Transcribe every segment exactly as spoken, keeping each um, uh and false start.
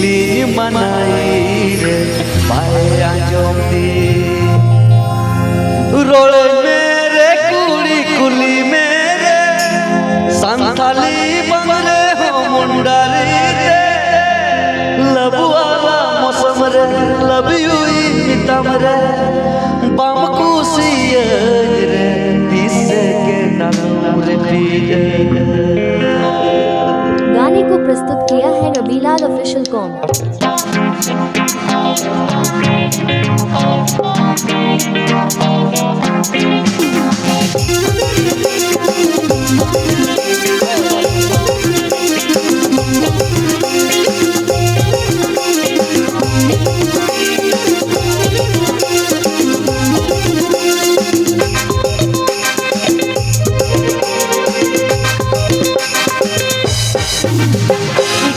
ᱤᱧ ᱢᱟᱱᱟᱭ ᱨᱮ ᱵᱟᱭ ᱟᱸᱡᱚᱢ ᱛᱤᱧ᱾ ᱨᱚᱲ ᱢᱮ ᱨᱮ ᱠᱩᱲᱤ ᱠᱩᱞᱤ ᱢᱮ ᱨᱮ, ᱥᱟᱱᱛᱷᱟᱞᱤ ᱵᱟᱝ ᱨᱮᱦᱚᱸ ᱢᱩᱱᱰᱟᱨᱤ ᱛᱮ᱾ ᱞᱟᱵᱩ ᱟᱞᱟ ᱢᱚᱥᱚᱢ ᱨᱮ ᱞᱟᱵᱤᱭᱩ ᱤᱧ ᱢᱮᱛᱟᱢ ᱨᱮ, ᱵᱟᱢ ᱠᱩᱥᱤᱭᱟᱹᱧ ᱨᱮ ᱛᱤᱥ ᱜᱮ ᱱᱟᱱᱩ ᱨᱮ ᱯᱤᱭᱟᱹᱧ᱾ गाने को प्रस्तुत किया है रबीलाल ऑफिशियल कॉम।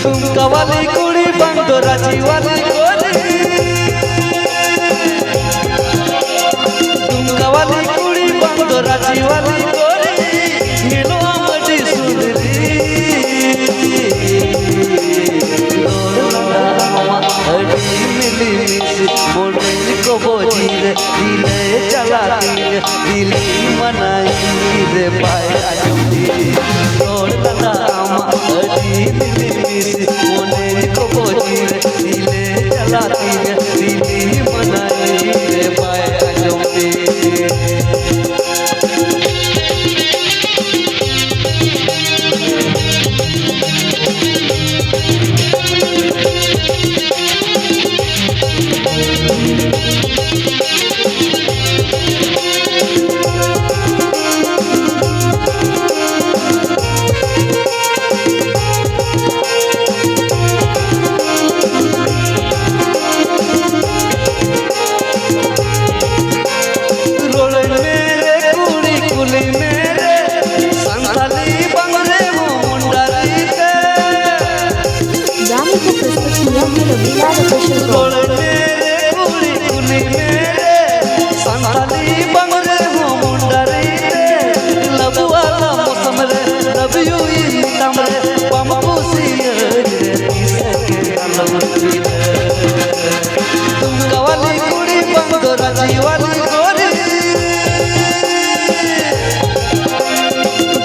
ᱫᱩᱢᱠᱟ ᱣᱟᱞᱤ ᱠᱩᱲᱤ ᱵᱟᱝ ᱫᱚ ᱨᱟᱸᱪᱤ ᱣᱟᱞᱤ ᱠᱩᱲᱤ, ᱫᱩᱢᱠᱟ ᱣᱟᱞᱤ ᱠᱩᱲᱤ ᱵᱟᱝ ᱫᱚ ᱨᱟᱸᱪᱤ ᱣᱟᱞᱤ ᱠᱩᱲᱤ, ᱧᱮᱞᱚᱜ ᱟᱢ ᱟᱹᱰᱤ ᱥᱩᱱᱫᱨᱤ᱾ ᱨᱚᱲ ᱞᱟᱸᱫᱟ ᱟᱢᱟᱜ ᱟᱹᱰᱤ ᱢᱤᱞᱤ ᱢᱤᱥᱤ, ᱢᱚᱱᱮ ᱠᱚ ᱵᱚᱡᱤ ᱨᱮ ᱫᱤᱞᱮ ᱪᱟᱞᱟ ᱛᱤᱧᱟ, ᱫᱤᱞᱤ ᱢᱟᱱᱟᱭ ᱨᱮ ᱵᱟᱭ ᱟᱸᱡᱚᱢ ᱛᱤᱧᱟ᱾ ᱨᱚᱲ ᱞᱟᱸᱫᱟ ᱟᱢᱟᱜ ᱟᱹᱰᱤ ᱢᱤᱞᱤ ᱢᱤᱥᱤ, ᱢᱚᱱᱮ ᱠᱚ ᱵᱚᱡᱤ ᱨᱮ ᱫᱤᱞᱮ ᱪᱟᱞᱟ ᱛᱤᱧᱟ, ᱫᱤᱞᱤ ᱢᱟᱱᱟᱭ ᱨᱮ ᱵᱟᱭ ᱟᱸᱡᱚᱢ ᱛᱤᱧᱟ᱾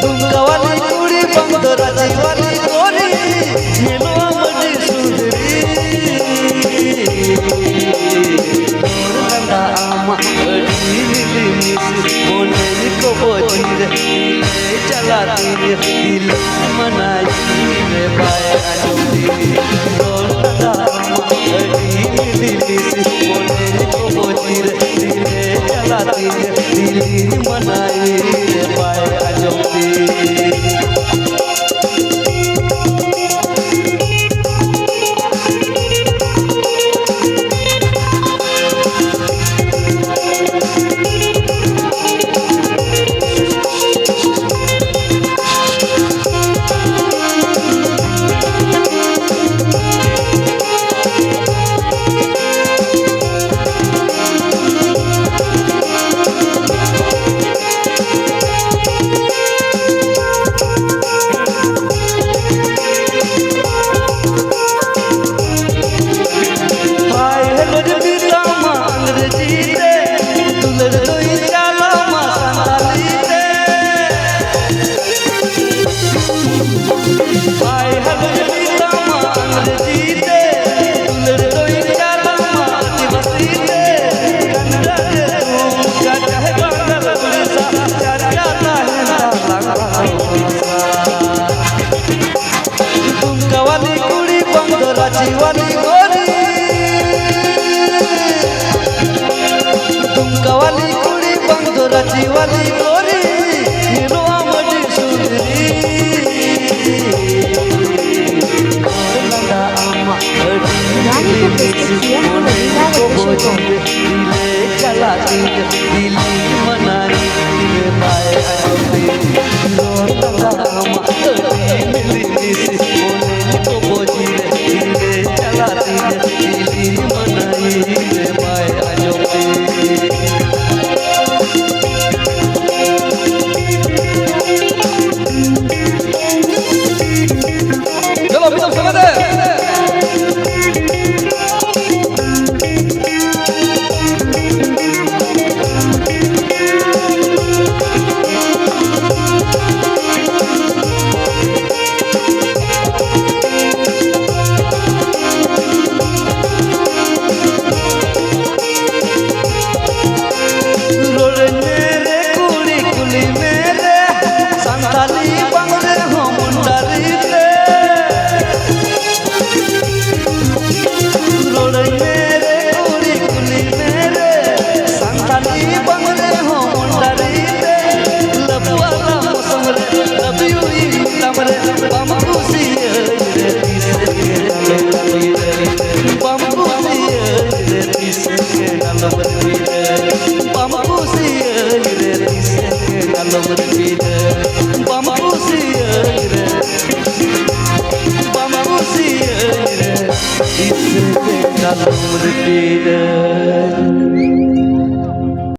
ᱫᱩᱢᱠᱟ ᱣᱟᱞᱤ ᱠᱩᱲᱤ ᱵᱟᱝ ᱫᱚ ᱨᱟᱸᱪᱤ ᱣᱟᱞᱤ ᱜᱳᱨᱤ, ᱧᱮᱞᱚᱜ ᱟᱢ ᱟᱹᱰᱤ ᱥᱩᱱᱫᱨᱤ᱾ ᱨᱚᱲ ᱞᱟᱸᱫᱟ ᱟᱢᱟᱜ ᱟᱹᱰᱤ ᱢᱤᱞᱤᱢᱤᱥ, ᱢᱚᱱᱮ ᱠᱚ ᱵᱚᱡᱤᱨ, ᱪᱟᱞᱟᱛᱤᱧ ᱫᱤᱞ ᱢᱟᱱᱟᱭ ᱨᱮ ᱵᱟᱭ ᱟᱸᱡᱚᱢ ᱛᱤᱧ᱾ ᱨᱚᱲ ᱞᱟᱸᱫᱟ ᱟᱢᱟᱜ ᱟᱹᱰᱤ ᱢᱤᱞᱤᱢᱤᱥ, ᱢᱚᱱᱮ ᱠᱚ ᱵᱚᱡᱤᱨ, ᱫᱤᱞᱮ ᱪᱟᱞᱟᱛᱤᱧ ᱫᱤᱞᱤᱧ ᱢᱟᱱᱟᱭ ᱨᱮ ᱵᱟᱭ ᱟᱸᱡᱚᱢ ᱛᱤᱧ᱾ हाय हेलो रे बीता मांग रे जीते, दुलर दोई चाला मा संताली रे। हाय हेलो रे बीता मांग रे जीते, दुलर दोई चाला मा आदिवासी रे। गंडा रे तू का चाहे बांगल उड़ीसा, चाचा ताहे ताला मा उड़ीसा। दुमका वाली कुड़ी बंद रांची वाली गोरी। दुमका वाली कुड़ी बंद रांची वाली गोरी। हीरो आमदी सुंदरी। लगा आमा रानी को प्रस्तुत किया है रविंद्रा को बोझ। दिले चला दिल, दिल मनाई रे बाय आजो। हीरो लगा आमा रानी मिली मिसी। चलो, अभी तो समझ है। ᱠᱩᱥᱤᱭᱟᱹᱧ ᱨᱮ ᱛᱤᱥ ᱜᱮ ᱟᱞᱚᱢ ᱯᱤᱲᱟᱹ᱾ ᱵᱟᱢ ᱠᱩᱥᱤᱭᱟᱹᱧ ᱨᱮ ᱛᱤᱥ ᱜᱮ ᱟᱞᱚᱢ ᱯᱤᱲᱟᱹ᱾ ᱵᱟᱢ ᱠᱩᱥᱤᱭᱟᱹᱧ ᱨᱮ ᱛᱤᱥ ᱜᱮ ᱟᱞᱚᱢ ᱯᱤᱲᱟᱹ᱾ ᱵᱟᱢ ᱠᱩᱥᱤᱭᱟᱹᱧ ᱨᱮ, ᱵᱟᱢ ᱠᱩᱥᱤᱭᱟᱹᱧ ᱨᱮ ᱛᱤᱥ ᱜᱮ ᱟᱞᱚᱢ ᱯᱤᱲᱟᱹ᱾